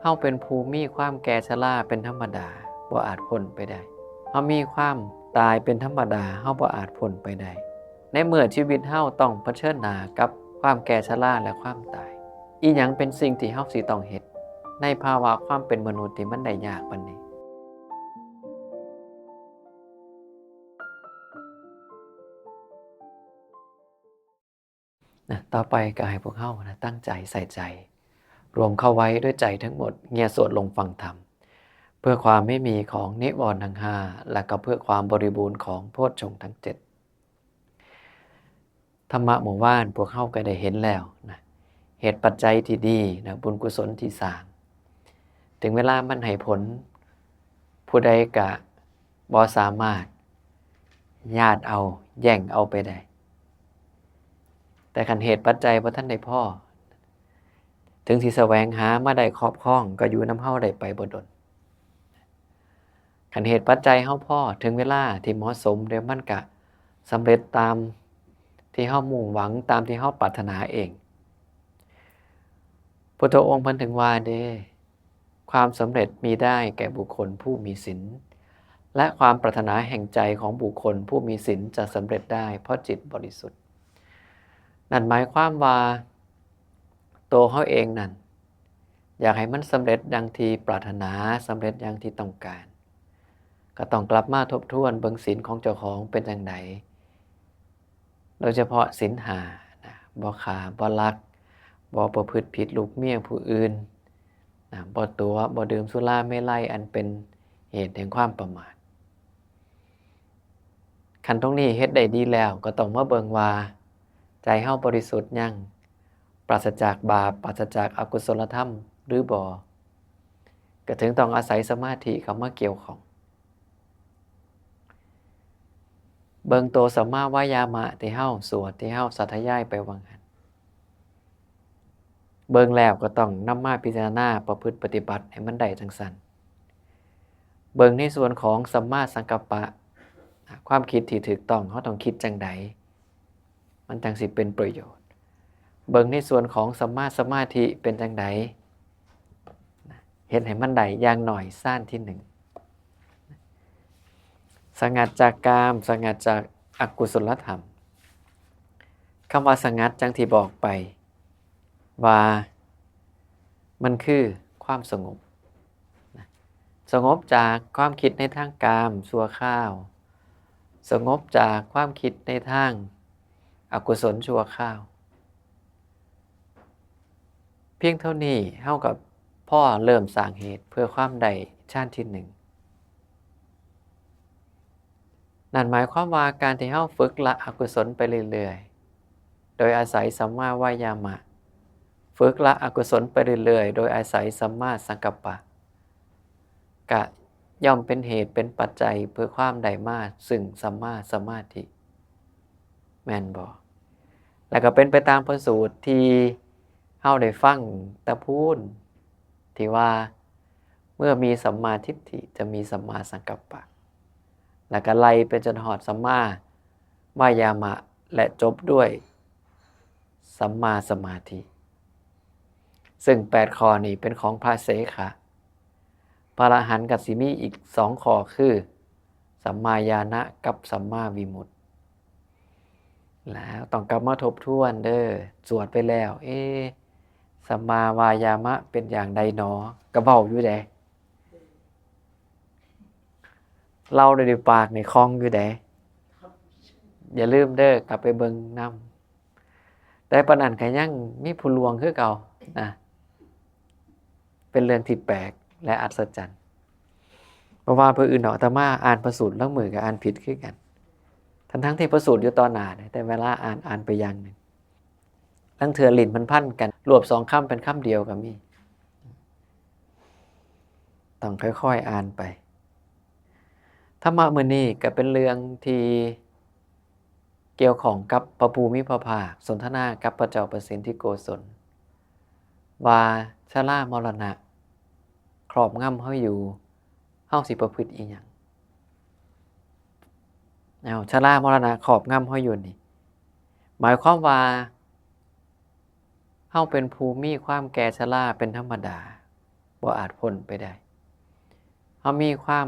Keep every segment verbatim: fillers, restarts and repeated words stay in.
เฮาเป็นผู้มีความแก่ชราเป็นธรรมดา บ่อาจพ้นไปได้ เฮามีความตายเป็นธรรมดา เฮาบ่อาจพ้นไปได้ ในเมื่อชีวิตเฮาต้องเผชิญหน้ากับความแก่ชราและความตาย อีหยังเป็นสิ่งที่เฮาสิต้องเฮ็ด ในภาวะความเป็นมนุษย์ที่มันได้ยากปานนี้ นะ ต่อไปก็ให้พวกเฮานะ ตั้งใจใส่ใจ รวมเข้าไว้ด้วยใจทั้งหมด เงี่ยโสดลงฟังธรรม เพื่อความไม่มีของนิวรณ์ทั้งห้า และก็เพื่อความบริบูรณ์ของโพชฌงค์ทั้งเจ็ด ธรรมะเมื่อวานพวกเฮาก็ได้เห็นแล้วนะ เหตุปัจจัยที่ดีนะ บุญกุศลที่สร้าง ถึงเวลามันให้ผล ผู้ใดก็บ่สามารถญาติเอา แย่งเอาไปได้ แต่คันเหตุปัจจัยบ่ทันได้พอ ถึงสิแสวงหามาได้ครอบครอง ก็อยู่นำเฮาได้ไปบ่ดน คันเหตุปัจจัยเฮาพอ ถึงเวลาที่เหมาะสม เดี๋ยวมันก็สำเร็จตามที่เฮามุ่งหวัง ตามที่เฮาปรารถนาเอง พุทธองค์เพิ่นถึงว่าเด้ ความสำเร็จมีได้แก่บุคคลผู้มีศีล และความปรารถนาแห่งใจของบุคคลผู้มีศีลจะสำเร็จได้เพราะจิตบริสุทธิ์ นั่นหมายความว่า ตัวเฮาเองนั่น อยากให้มันสำเร็จดังที่ปรารถนา สำเร็จอย่างที่ต้องการ ก็ต้องกลับมาทบทวนเบิ่งศีลของเจ้าของเป็นจั่งใด โดยเฉพาะศีลห้านะ บ่ฆ่า บ่ลัก บ่ประพฤติผิดลูกเมียผู้อื่นนะ บ่ตั๋ว บ่ดื่มสุราเมรัยอันเป็นเหตุแห่งความประมาท คันตรงนี้เฮ็ดได้ดีแล้ว ก็ต้องมาเบิ่งว่า ใจเฮาบริสุทธิ์ยัง ปราศจากบาป ปราศจากอกุศลธรรมหรือบ่ ก็ถึงต้องอาศัยสมาธิเข้ามาเกี่ยวข้อง เบิ่งตัวสัมมาวายามะที่เฮาสวด ที่เฮาสาธยายไปว่าหั่น เบิ่งแล้วก็ต้องนำมาพิจารณาประพฤติปฏิบัติให้มันได้จั่งซั้น เบิ่งในส่วนของสัมมาสังกัปปะ ความคิดที่ถูกต้อง เฮาต้องคิดจั่งใด มันจั่งสิเป็นประโยชน์ เบิ่งในส่วนของสัมมาสมาธิเป็นจั่งใด เฮ็ดให้มันได้อย่างน้อยฌานที่หนึ่ง สงัดจากกาม สงัดจากอกุศลธรรม คำว่าสงัดจั่งที่บอกไป ว่ามันคือความสงบนะ สงบจากความคิดในทางกามชั่วคราว สงบจากความคิดในทางอกุศลชั่วคราว เพียงเท่านี้เฮาก็พอเริ่มสร้างเหตุเพื่อความได้ฌานที่หนึ่ง นั่นหมายความว่าการที่เฮาฝึกละอกุศลไปเรื่อยๆ โดยอาศัยสัมมาวายามะ ฝึกละอกุศลไปเรื่อยๆ โดยอาศัยสัมมาสังกัปปะ ก็ย่อมเป็นเหตุเป็นปัจจัยเพื่อความได้มาซึ่งสัมมาสมาธิ แม่นบ่ แล้วก็เป็นไปตามพระสูตรที่เฮาได้ฟังแต่พู้น ที่ว่า เมื่อมีสัมมาทิฏฐิจะมีสัมมาสังกัปปะ แล้วก็ไล่ไปจนฮอดสัมมาวายามะ และจบด้วยสัมมาสมาธิ ซึ่งแปดข้อนี้เป็นของพระเสขะ พระอรหันต์ก็สิมีอีกสองข้อคือ สัมมาญาณะกับสัมมาวิมุตติ แล้วต้องกลับมาทบทวนเด้อ สวดไปแล้ว เอ๊ะ สัมมาวายามะเป็นอย่างใดหนอ ก็เว้าอยู่เด้ เล่าได้ด้วยปากนี่คล่องอยู่เด้ อย่าลืมเด้อ กลับไปเบิ่งนำ แต่ปานนั้นก็ยังมีผู้ลวงคือเก่านะ เป็นเรื่องที่แปลกและอัศจรรย์ เพราะว่าผู้อื่นเนาะ อาตมาอ่านพระสูตรลางมื้อก็อ่านผิดคือกัน ทั้งๆที่พระสูตรอยู่ต่อหน้าเด้ แต่เวลาอ่าน อ่านไปอย่างหนึ่ง ลางเทื่อลิ้นมันพันกัน รวบสองคำเป็นคำเดียวก็มี ต้องค่อยๆอ่านไป ธรรมะมื้อนี้ก็เป็นเรื่องที่เกี่ยวข้องกับพระผู้มีพระภาค สนทนากับพระเจ้าประสิทธิโกศล ว่าชรามรณะครอบงำเฮาอยู่ เฮาสิประพฤติอีหยัง เอา ชรามรณะครอบงำเฮาอยู่นี่ หมายความว่า เฮาเป็นผู้มีความแก่ชราเป็นธรรมดา บ่อาจพ้นไปได้ เฮามีความ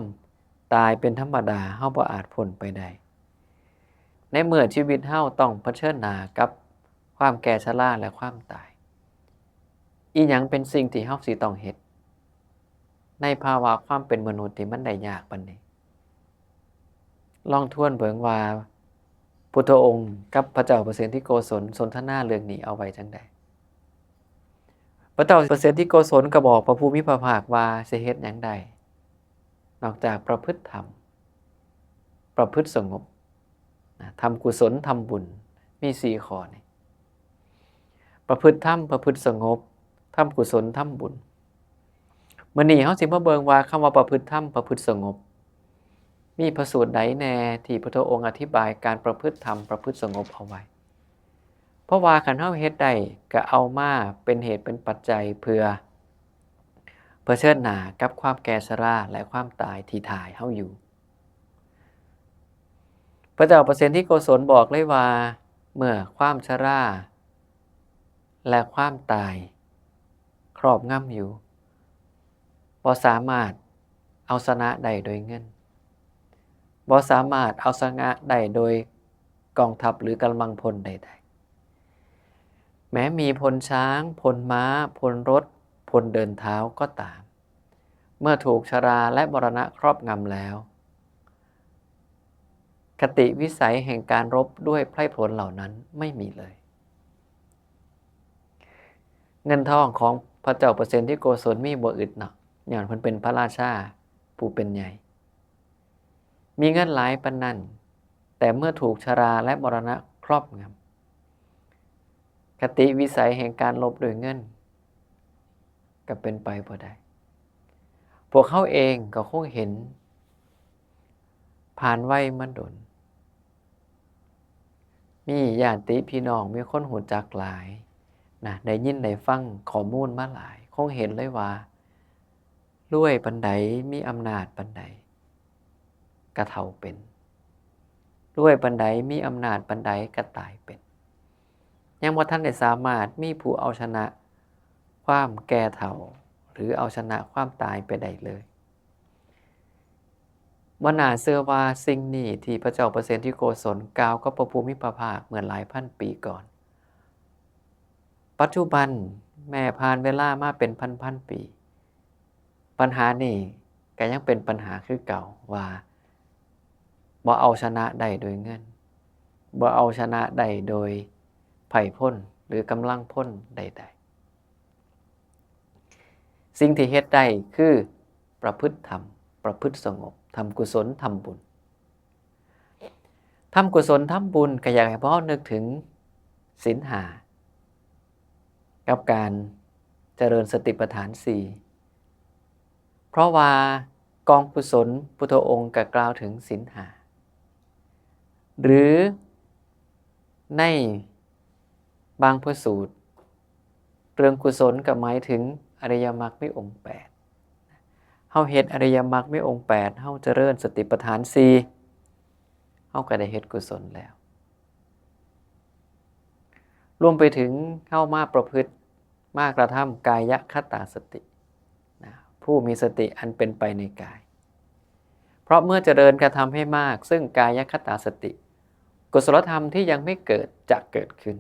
ตายเป็นธรรมดา เฮาบ่อาจพ้นไปได้ ในเมื่อชีวิตเฮาต้องเผชิญหน้ากับความแก่ชราและความตาย อีหยังเป็นสิ่งที่เฮาสิต้องเฮ็ด ในภาวะความเป็นมนุษย์ที่มันได้ยากปานนี้ ลองทวนเบิ่งว่าพุทธองค์กับพระเจ้าประเสนทิโกศลสนทนาเรื่องนี้เอาไว้จั่งใด พระเจ้าประเสนทิโกศลก็บอกพระผู้มีพระภาคว่าสิเฮ็ดหยังได้ นอกจากประพฤติธรรม ประพฤติสงบ นะ ทำกุศล ทำบุญ มีสี่ข้อนี่ ประพฤติธรรม ประพฤติสงบ ทำกุศล ทำบุญ มื้อนี้เฮาสิมาเบิ่งว่าคำว่าประพฤติธรรม ประพฤติสงบ มีพระสูตรใดแน่ที่พระองค์อธิบายการประพฤติธรรม ประพฤติสงบเอาไว้ เพราะว่าคันเฮาเฮ็ดได้ก็เอามาเป็นเหตุเป็นปัจจัยเพื่อเผชิญหน้ากับความแก่ชราและความตายที่ถ่ายเฮาอยู่ พระเจ้าประเสนทิโกศลบอกเลยว่า เมื่อความชราและความตายครอบงำอยู่ บ่สามารถเอาชนะได้โดยเงิน บ่สามารถเอาชนะได้โดยกองทัพหรือกำลังพลใดๆ แม้มีพลช้าง พลม้า พลรถ พลเดินเท้าก็ตาม เมื่อถูกชราและมรณะครอบงำแล้ว คติวิสัยแห่งการรบด้วยไพร่พลเหล่านั้นไม่มีเลย เงินทองของพระเจ้าประเสนทิโกศลมีบ่อึดเนาะ ย้อนเพิ่นเป็นพระราชาผู้เป็นใหญ่ มีเงินหลายปานนั้น แต่เมื่อถูกชราและมรณะครอบงำ คติวิสัยแห่งการรบด้วยเงิน ก็เป็นไปบ่ได้ พวกเฮาเองก็คงเห็น ผ่านวัยมาดน มีญาติพี่น้อง มีคนรู้จักหลายนะ ได้ยินได้ฟังข้อมูลมาหลาย คงเห็นเลยว่า รวยปานใด มีอำนาจปานใด ก็เฒ่าเป็น รวยปานใด มีอำนาจปานใด ก็ตายเป็น ยังบ่ทันได้สามารถมีผู้เอาชนะความแก่เฒ่า หรือเอาชนะความตายไปได้เลย บ่น่าเชื่อว่าสิ่งนี้ที่พระเจ้าประเสนทิโกศลกล่าวกับพระผู้มีพระภาคเมื่อหลายพันปีก่อน ปัจจุบันแม้ผ่านเวลามาเป็นพันๆปี ปัญหานี้ก็ยังเป็นปัญหาคือเก่าว่า บ่เอาชนะได้โดยเงิน บ่เอาชนะได้โดยไพร่พลหรือกำลังพลใดๆ สิ่งที่เฮ็ดได้คือประพฤติธรรม ประพฤติสงบ ทำกุศล ทำบุญ ทำกุศล ทำบุญ ก็อยากให้พวกเรานึกถึงศีลห้า กับการเจริญสติปัฏฐานสี่ เพราะว่ากองกุศลพุทธองค์ก็กล่าวถึงศีลห้า หรือในบางพระสูตร เรื่องกุศลก็หมายถึงอริยมรรคมีองค์แปด เฮาเฮ็ดอริยมรรคมีองค์แปด เฮาเจริญสติปัฏฐานสี่ เฮาก็ได้เฮ็ดกุศลแล้ว รวมไปถึงเฮามากระทำกายคตาสตินะ ผู้มีสติอันเป็นไปในกาย เพราะเมื่อเจริญกระทำให้มากซึ่งกายคตาสติ กุศลธรรมที่ยังไม่เกิดจะเกิดขึ้น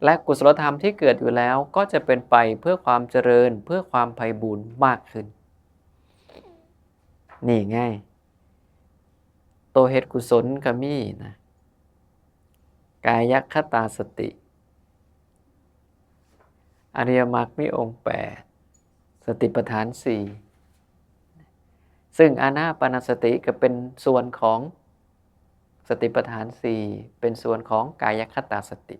และกุศลธรรมที่เกิดอยู่แล้วก็จะเป็นไปเพื่อความเจริญ เพื่อความไพบูลย์มากขึ้น นี่ไง ตัวเฮ็ดกุศลก็มีนะ กายคตาสติ อริยมรรคมีองค์แปด สติปัฏฐานสี่ ซึ่งอานาปานสติก็เป็นส่วนของสติปัฏฐานสี่ เป็นส่วนของกายคตาสติ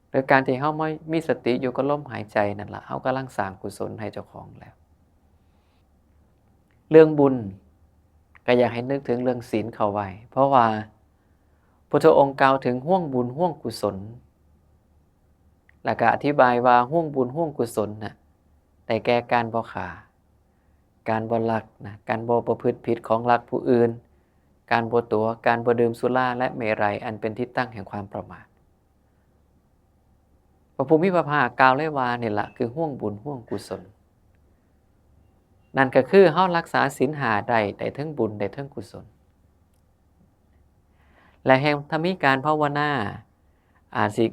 โดยการที่เฮามามีสติอยู่กับลมหายใจนั่นล่ะ เฮากำลังสร้างกุศลให้เจ้าของแล้ว เรื่องบุญก็อยากให้นึกถึงเรื่องศีลเข้าไว้ เพราะว่าพุทธองค์กล่าวถึงห้วงบุญห้วงกุศล แล้วก็อธิบายว่าห้วงบุญห้วงกุศลน่ะ ได้แก่การบ่ฆ่า การบ่ลักนะ การบ่ประพฤติผิดของลักผู้อื่น การบ่ตั๋ว การบ่ดื่มสุราและเมรัยอันเป็นที่ตั้งแห่งความประมาท พระผู้มีพระภาคกล่าวเลยว่านี่ละคือห้วงบุญห้วงกุศล นั่นก็คือเฮารักษาศีลห้าได้ ได้ทั้งบุญได้ทั้งกุศล และแห่งถ้ามีการภาวนา อาจสิ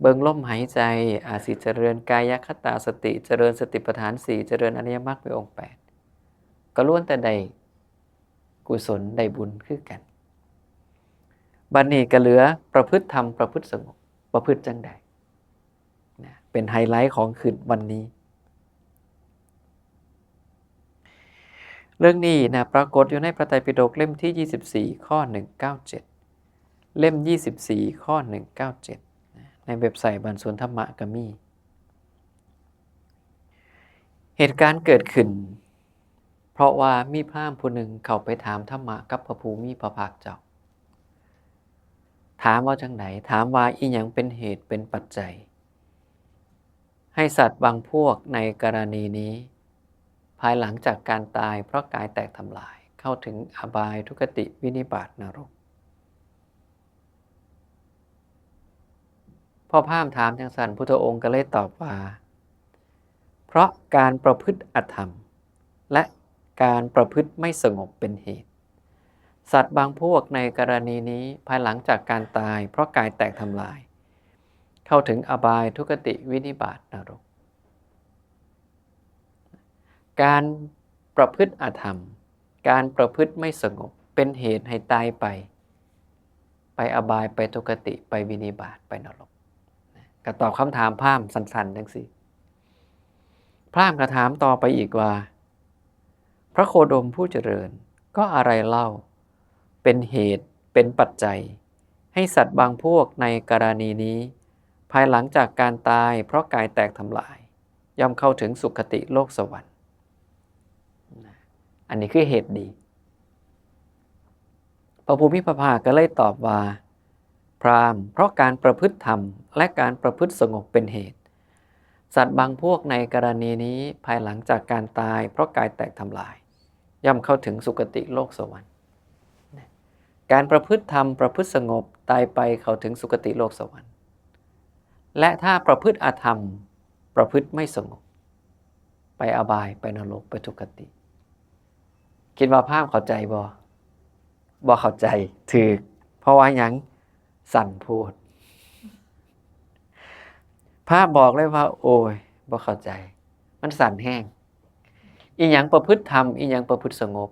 เบิ่งลมหายใจ อาจสิเจริญกายคตาสติ เจริญสติปัฏฐานสี่ เจริญอริยมรรคมีองค์แปด ก็ล้วนแต่ได้กุศลได้บุญคือกัน บัดนี้ก็เหลือประพฤติธรรมประพฤติสงบ ประพฤติจังใดนะ เป็นไฮไลท์ของคืนวันนี้ เรื่องนี้นะปรากฏอยู่ในพระไตรปิฎกเล่มที่ยี่สิบสี่ ข้อหนึ่งเก้าเจ็ด เล่มยี่สิบสี่ ข้อหนึ่งเก้าเจ็ดนะ ในเว็บไซต์บ้านสวนธรรมะก็มี เหตุการณ์เกิดขึ้น เพราะว่ามีพราหมณ์ผู้หนึ่งเข้าไปถามธรรมะกับพระผู้มีพระภาคเจ้า ถามว่าจังใด ถามว่าอีหยังเป็นเหตุเป็นปัจจัย ให้สัตว์บางพวกในกรณีนี้ ภายหลังจากการตายเพราะกายแตกทำลาย เข้าถึงอบายทุกติวินิบาตนรก พอพราหมณ์ถามจังซั่น พุทธองค์ก็เลยตอบว่า เพราะการประพฤติอธรรม และการประพฤติไม่สงบเป็นเหตุ สัตว์บางพวกในกรณีนี้ภายหลังจากการตายเพราะกายแตกทำลาย เข้าถึงอบายทุกติวินิบาตนรก การประพฤติอธรรม การประพฤติไม่สงบ เป็นเหตุให้ตายไป ไปอบาย ไปทุกติ ไปวินิบาต ไปนรก ก็ตอบคำถามพราหมณ์สั้นๆจังซี่ พราหมณ์ก็ถามต่อไปอีกว่า พระโคดมผู้เจริญ ก็อะไรเล่า เป็นเหตุเป็นปัจจัย ให้สัตว์บางพวกในกรณีนี้ ภายหลังจากการตายเพราะกายแตกทำลาย ย่อมเข้าถึงสุคติโลกสวรรค์ อันนี้คือเหตุดี พระผู้มีพระภาคก็เลยตอบว่า พราหมณ์ เพราะการประพฤติธรรม และการประพฤติสงบเป็นเหตุ สัตว์บางพวกในกรณีนี้ภายหลังจากการตายเพราะกายแตกทำลาย ย่อมเข้าถึงสุคติโลกสวรรค์ การประพฤติธรรมประพฤติสงบตายไปเข้าถึงสุคติโลกสวรรค์ และถ้าประพฤติอธรรม ประพฤติไม่สงบ ไปอบาย ไปนรก ไปทุกขติ คิดว่าพราหมณ์เข้าใจบ่ บ่เข้าใจ ถืก เพราะว่าหยัง สั้นโพด พราหมณ์บอกเลยว่า โอ้ย บ่เข้าใจ มันสั้นแฮง อีหยังประพฤติธรรม อีหยังประพฤติสงบ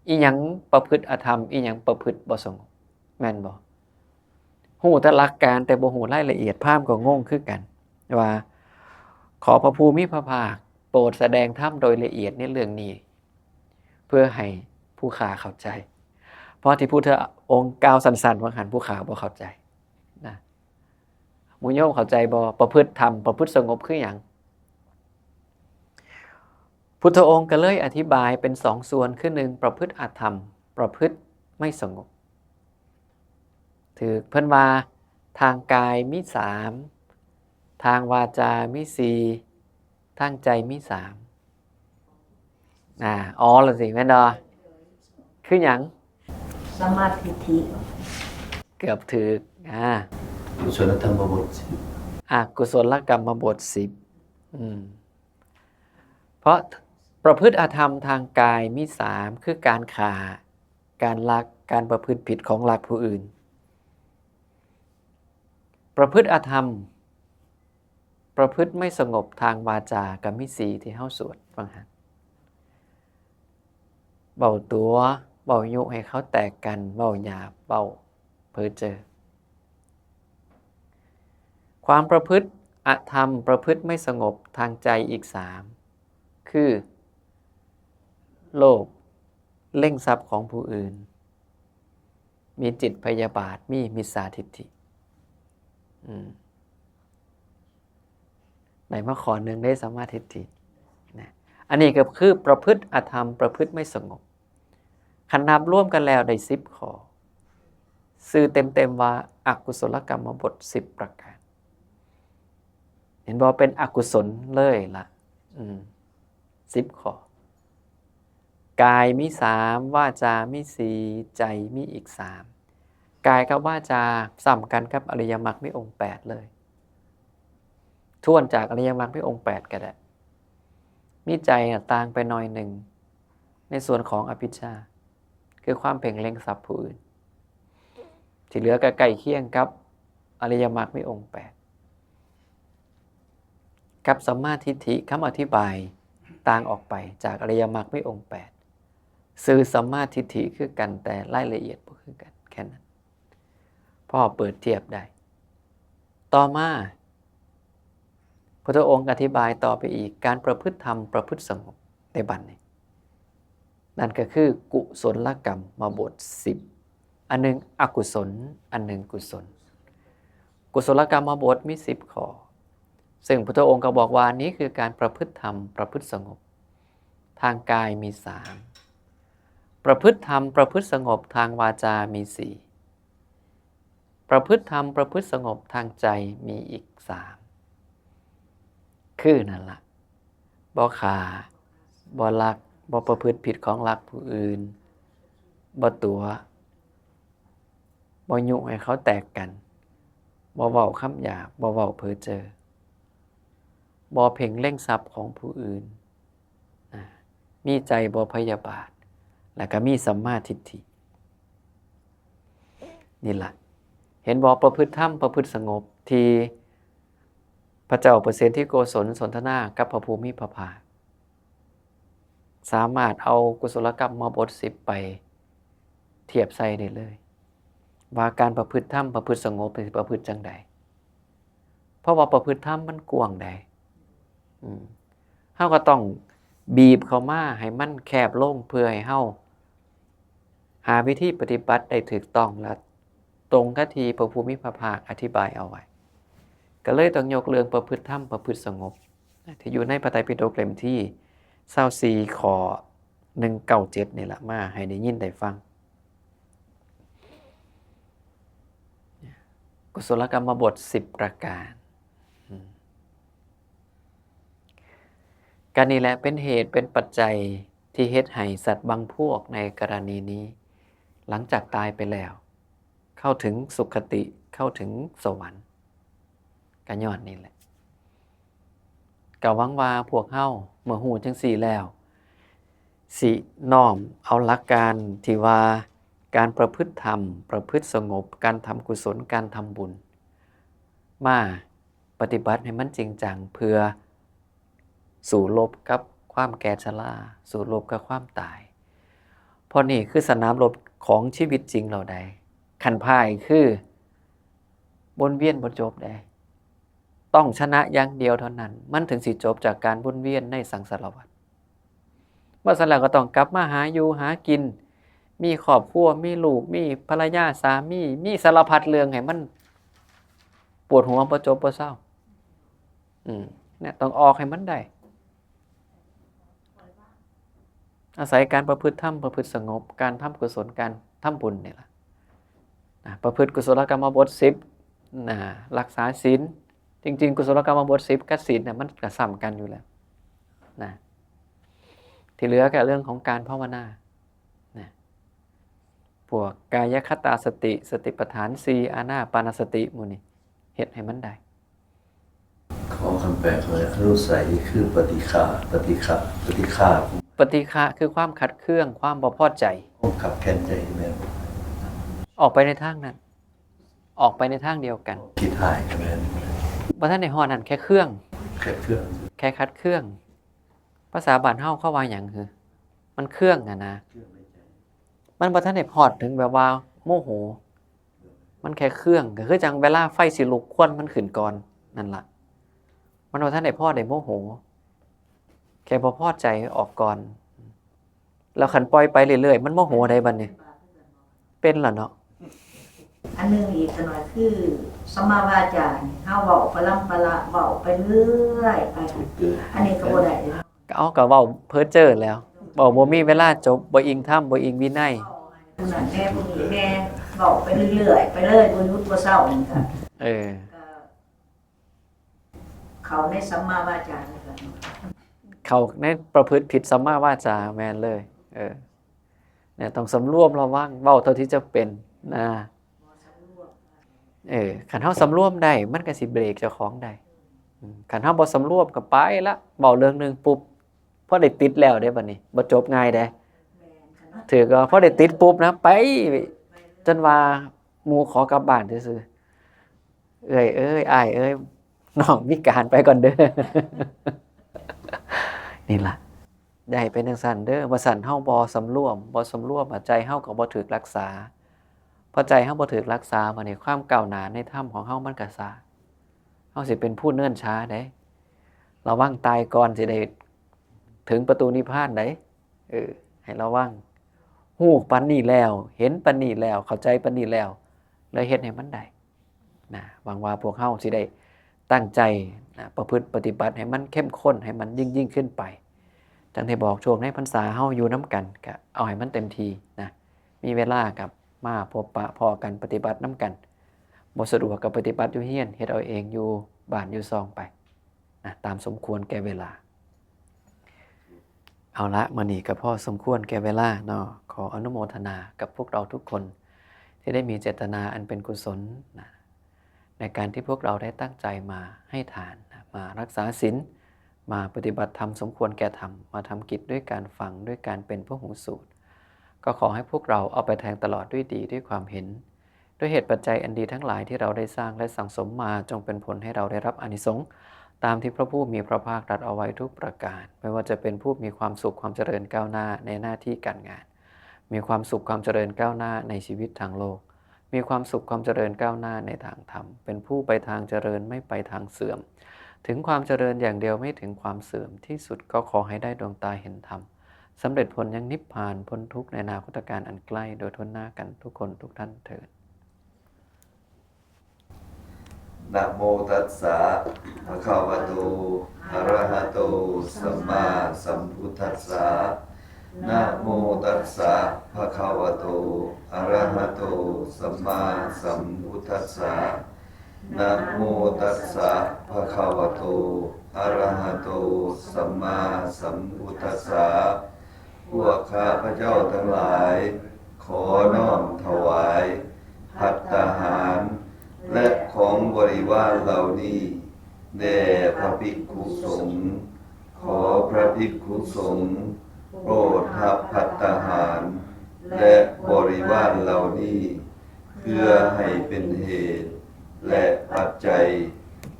อีหยังประพฤติอธรรม อีหยังประพฤติบ่สงบ แม่นบ่ ฮู้แต่หลักการแต่บ่ฮู้รายละเอียด พราหมณ์ก็งงคือกัน ว่า ขอพระผู้มีพระภาคโปรดแสดงธรรมโดยละเอียดในเรื่องนี้ เพื่อให้ผู้ข้าเข้าใจ เพราะที่พุทธองค์กล่าวสั้นๆ ว่าหั่น ผู้ข้าบ่เข้าใจนะ หมู่โยมเข้าใจบ่ ประพฤติธรรม ประพฤติสงบคือหยัง พุทธองค์ก็เลยอธิบายเป็นสองส่วน คือหนึ่ง ประพฤติอธรรม ประพฤติไม่สงบ ถืกเพิ่นว่า ทางกายมีสาม ทางวาจามีสี่ ทางใจมีสาม อ่า อ๋อละสิ แม่นบ่ คือหยัง สัมมาทิฏฐิ เกือบถืก อ่า กุศลธรรมบทสิบ อกุศลกรรมบทสิบ อืม เพราะประพฤติอธรรมทางกายมีสาม คือการฆ่า การลัก การประพฤติผิดของลักผู้อื่น ประพฤติอธรรม ประพฤติไม่สงบทางวาจาก็มีสี่ที่เฮาสวดว่าหั่น เว้าตั๋ว เว้ายุให้เขาแตกกัน เว้าหยาบ เว้าเพ้อเจ้อ ความประพฤติอธรรม ประพฤติไม่สงบทางใจอีกสาม คือ โลภ เล็งทรัพย์ของผู้อื่น มีจิตพยาบาท มีมิจฉาทิฏฐิ อืม ได้มาข้อหนึ่งเด้ สัมมาทิฏฐิ นะ อันนี้ก็คือประพฤติอธรรม ประพฤติไม่สงบ คันนับรวมกันแล้วได้สิบข้อ ชื่อเต็มๆว่าอกุศลกรรมบทสิบประการ เห็นบ่ เป็นอกุศลเลยละ อืม สิบข้อ กายมีสาม วาจามีสี่ ใจมีอีกสาม กายกับวาจาซ้ำกันกับอริยมรรคมีองค์แปดเลย ทวนจากอริยมรรคมีองค์แปดก็ได้ มีใจน่ะต่างไปหน่อยหนึ่ง ในส่วนของอภิชฌา คือความเพ่งเล็งทรัพย์ผู้อื่น ที่เหลือก็ใกล้เคียงกับอริยมรรคมีองค์แปด กับสัมมาทิฏฐิ คำอธิบายต่างออกไปจากอริยมรรคมีองค์แปด ซื่อสัมมาทิฏฐิคือกัน แต่รายละเอียดบ่คือกัน แค่นั้น พอเปิดเทียบได้ ต่อมา พุทธองค์อธิบายต่อไปอีก การประพฤติธรรมประพฤติสงบในบัดนี้ นั่นก็คือกุศลกรรมบทสิบ อันหนึ่งอกุศล อันหนึ่งกุศล กุศลกรรมบทมีสิบข้อ ซึ่งพุทธองค์ก็บอกว่านี้คือการประพฤติธรรมประพฤติสงบ ทางกายมีสาม ประพฤติธรรมประพฤติสงบทางวาจามีสี่ ประพฤติธรรมประพฤติสงบทางใจมีอีกสาม คือนั่นละ บ่ฆ่า บ่ลัก บ่ประพฤติผิดของลักผู้อื่น บ่ตั๋ว บ่ยุให้เขาแตกกัน บ่เว้าคำหยาบ บ่เว้าเพ้อเจ้อ บ่เพ่งเล็งทรัพย์ของผู้อื่น นะ มีใจบ่พยาบาท แล้วก็มีสัมมาทิฏฐิ นี่ล่ะ เห็นบ่ ประพฤติธรรมประพฤติสงบที่พระเจ้าประเสนที่โกศลสนทนากับพระผู้มีพระภาค สามารถเอากุศลกรรมบทสิบไปเทียบใส่ได้เลย ว่าการประพฤติธรรมประพฤติสงบนี่ประพฤติจังใด เพราะว่าประพฤติธรรมมันกว้างใด อืม เฮาก็ต้องบีบเข้ามาให้มันแคบลง เพื่อให้เฮาหาวิธีปฏิบัติได้ถูกต้องและตรงกับที่พระผู้มีพระภาคอธิบายเอาไว้ ก็เลยต้องยกเรื่องประพฤติธรรมประพฤติสงบ ที่อยู่ในพระไตรปิฎกเล่มที่ซาวสี่ ข้อหนึ่งเก้าเจ็ด นี่แหละ มาให้ได้ยินได้ฟัง กุศลกรรมบทสิบประการ อืม การนี้แหละเป็นเหตุเป็นปัจจัยที่เฮ็ดให้สัตว์บางพวกในกรณีนี้ หลังจากตายไปแล้ว เข้าถึงสุคติ เข้าถึงสวรรค์ ก็ย้อนนี่แหละ ก็หวังว่าพวกเฮาเมื่อฮู้จังซี่แล้ว สิน้อมเอาหลักการที่ว่าการประพฤติธรรม ประพฤติสงบ การทำกุศล การทำบุญ มาปฏิบัติให้มันจริงจัง เพื่อสู้รบกับความแก่ชรา สู้รบกับความตาย เพราะนี่คือสนามรบของชีวิตจริงเราได้ คันพ่ายคือวนเวียนบ่จบได้ ต้องชนะอย่างเดียวเท่านั้น มันถึงสิจบจากการวนเวียนในสังสารวัฏ เมื่อสันแล้วก็ต้องกลับมาหาอยู่หากิน มีครอบครัว มีลูก มีภรรยา สามี มีสารพัดเรื่องให้มันปวดหัวบ่จบบ่เซา อืม เนี่ย ต้องออกให้มันได้ อาศัยการประพฤติธรรม ประพฤติสงบ การทำกุศล การทำบุญนี่ล่ะ นะ ประพฤติกุศลกรรมบทสิบ นะ รักษาศีล จริงๆ กุศลกรรมบทสิบกับศีลเนี่ย มันก็ซ้ำกันอยู่แล้ว นะ ที่เหลือก็เรื่องของการภาวนา นะ พวกกายคตาสติ สติปัฏฐานสี่ อานาปานสติหมู่นี้ เฮ็ดให้มันได้ ขอคำแปลเขาเลย อนุสัยคือปฏิฆะ ปฏิฆะ ปฏิฆะ ปฏิฆะคือความขัดเคือง ความบ่พอใจ ความขับแค้นใจแม่น ออกไปในทางนั้น ออกไปในทางเดียวกัน คิดหายแม่น บ่ทันได้ฮอดนั่น แค่เคือง แค่เคือง แค่ขัดเคือง ภาษาบ้านเฮาเขาว่าหยังหือ มันเคืองอะนะ มันบ่ทันได้ฮอดถึงแบบว่าโมโห มันแค่เคือง ก็คือจั่งเวลาไฟสิลุก ควันมันขึ้นก่อน นั่นล่ะ มันบ่ทันได้พอได้โมโห แค่บ่พอใจออกก่อน แล้วคันปล่อยไปเรื่อยๆ มันโมโหได้บัดนี้ เป็นล่ะเนาะ อันหนึ่งอีกจักหน่อยคือ สัมมาวาจานี่ เฮาเว้าปะลำปะละ เว้าไปเรื่อยไป อันนี้ก็บ่ได้เด้ เอาก็เว้าเพ้อเจ้อแล้ว เว้าบ่มีเวลาจบ บ่อิงธรรม บ่อิงวินัย ผู้นั้นแน่ ผู้นี้แน่ เว้าไปเรื่อยๆ ไปเลย บ่หยุดบ่เซานี่ก็ เออ ก็เข้าในสัมมาวาจาคือกัน เข้าในประพฤติผิดสัมมาวาจา แม่นเลย เออ เนี่ย ต้องสำรวมระวัง เว้าเท่าที่จะเป็น นะ เออ คันเฮาสำรวมได้ มันก็สิเบรกเจ้าของได้ อืม คันเฮาบ่สำรวมก็ไปละ เว้าเรื่องหนึ่งปุ๊บ พอได้ติดแล้วเด้บัดนี้ บ่จบง่ายเด้ ถือก็พอได้ติดปุ๊บนะ ไป จนว่าหมู่ขอกลับบ้านซื่อๆ เอื้อยเอ้ย อ้ายเอ้ย น้องมีการไปก่อนเด้อ นี่ล่ะ ได้เป็นจังซั่นเด้อ บ่ซั้นเฮาบ่สำรวม บ่สำรวมอะ ใจเฮาก็บ่ถูกรักษา พอใจเฮาบ่ถูกรักษา บัดนี้ความก้าวหน้าในธรรมของเฮามันก็ช้า เฮาสิเป็นผู้เนิ่นช้าเด้ ระวังตายก่อนสิได้ถึงประตูนิพพานเด้ เออ ให้ระวัง ฮู้ปานนี้แล้ว เห็นปานนี้แล้ว เข้าใจปานนี้แล้ว เลยเฮ็ดให้มันได้ นะ หวังว่าพวกเฮาสิได้ตั้งใจ นะ ประพฤติปฏิบัติให้มันเข้มข้น ให้มันยิ่งๆ ขึ้นไป จั่งได้บอกช่วงในพรรษาเฮาอยู่นำกัน ก็เอาให้มันเต็มที่นะ มีเวลาก็มาพบปะพ้อกัน ปฏิบัตินำกัน บ่สะดวกก็ปฏิบัติอยู่เรือน เฮ็ดเอาเองอยู่บ้านอยู่ซองไป นะ ตามสมควรแก่เวลา เอาละ มื้อนี้ก็พอสมควรแก่เวลาเนาะ ขออนุโมทนากับพวกเราทุกคน ที่ได้มีเจตนาอันเป็นกุศลนะ ในการที่พวกเราได้ตั้งใจมาให้ทานนะ มารักษาศีล มาปฏิบัติธรรมสมควรแก่ธรรม มาทำกิจด้วยการฟัง ด้วยการเป็นพหูสูตร ก็ขอให้พวกเราเอาไปแทงตลอดด้วยดี ด้วยความเห็น ด้วยเหตุปัจจัยอันดีทั้งหลายที่เราได้สร้างและสั่งสมมา จงเป็นผลให้เราได้รับอานิสงส์ ตามที่พระผู้มีพระภาคตรัสเอาไว้ทุกประการ ไม่ว่าจะเป็นผู้มีความสุขความเจริญก้าวหน้าในหน้าที่การงาน มีความสุขความเจริญก้าวหน้าในชีวิตทางโลก มีความสุขความเจริญก้าวหน้าในทางธรรม เป็นผู้ไปทางเจริญไม่ไปทางเสื่อม ถึงความเจริญอย่างเดียวไม่ถึงความเสื่อม ที่สุดก็ขอให้ได้ดวงตาเห็นธรรม สำเร็จผลยังนิพพาน พ้นทุกข์ในอนาคตกาลอันใกล้ โดยทั่วหน้ากันทุกคนทุกท่านเทอญ นะโมตัสสะ ภะคะวะโต อะระหะโต สัมมาสัมพุทธัสสะ นะโมตัสสะ ภะคะวะโต อะระหะโต สัมมาสัมพุทธัสสะ นะโมตัสสะ ภะคะวะโต อะระหะโต สัมมาสัมพุทธัสสะ พวกข้าพเจ้าทั้งหลาย ขอน้อมถวาย ภัตตาหาร และของบริวารเหล่านี้ แด่พระภิกขุสงฆ์ ขอพระภิกขุสงฆ์ โปรดรับภัตตาหาร และบริวารเหล่านี้ เพื่อให้เป็นเหตุ และปัจจัย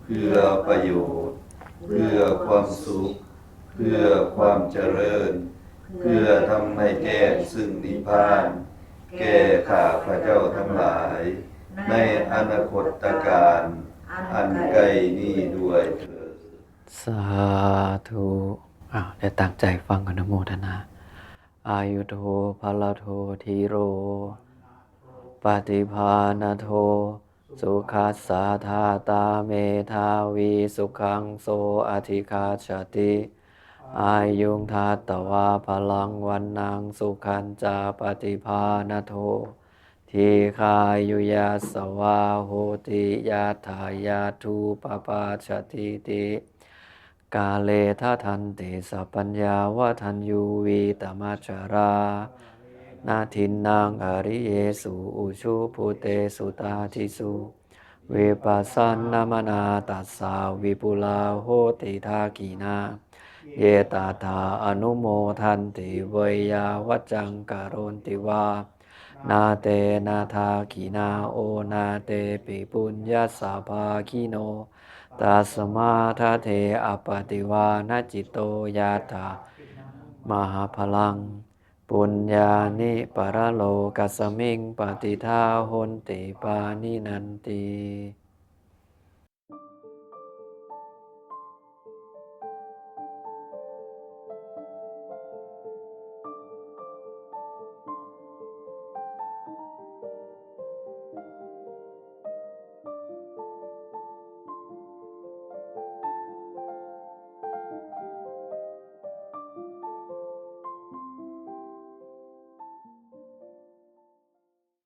เพื่อประโยชน์ เพื่อความสุข เพื่อความเจริญ เพื่อทำให้แจ้งซึ่งนิพพาน แก่ข้าพเจ้าทั้งหลาย ในอนาคตกาลอันใกล้นี้ด้วยเถิด สาธุ อ้าว ได้ตั้งใจฟัง อนุโมทนา อายุโท พะละโท ธีโร ปฏิภาณโท สุขัสสะ ทาตา เมธาวี สุขัง โส อธิคัจฉติ อายุง ทัตตวา พะลัง วัณณัง สุขัญจะ ปฏิภาณโท ทีฆายุยัสสะวา โหติ ยัตถา ยัตถูปปาชติติ กาเล ทะทันติ สัพพัญญา วัฒัญญู วีตมัจจรา นะทินนัง อริเยสุ อุชุภูเตสุ ตาทิสุ วิปัสสันนมนา ตัสสา วิปุลา โหติ ทักขิณา เย ตัตถา อนุโมทันติ เวยยาวัจจัง กะโรนติวา นาเตนะ ทักขิณา โอนาเตปิ ปุญญัสสะ ภาคิโน ตัสมา ทะเท อัปปติวานะจิตโต ยัตถา มหาพลัง ปุญญานิ ปะระโลกัสมิง ปะติฏฐา โหนติ ปาณินันติ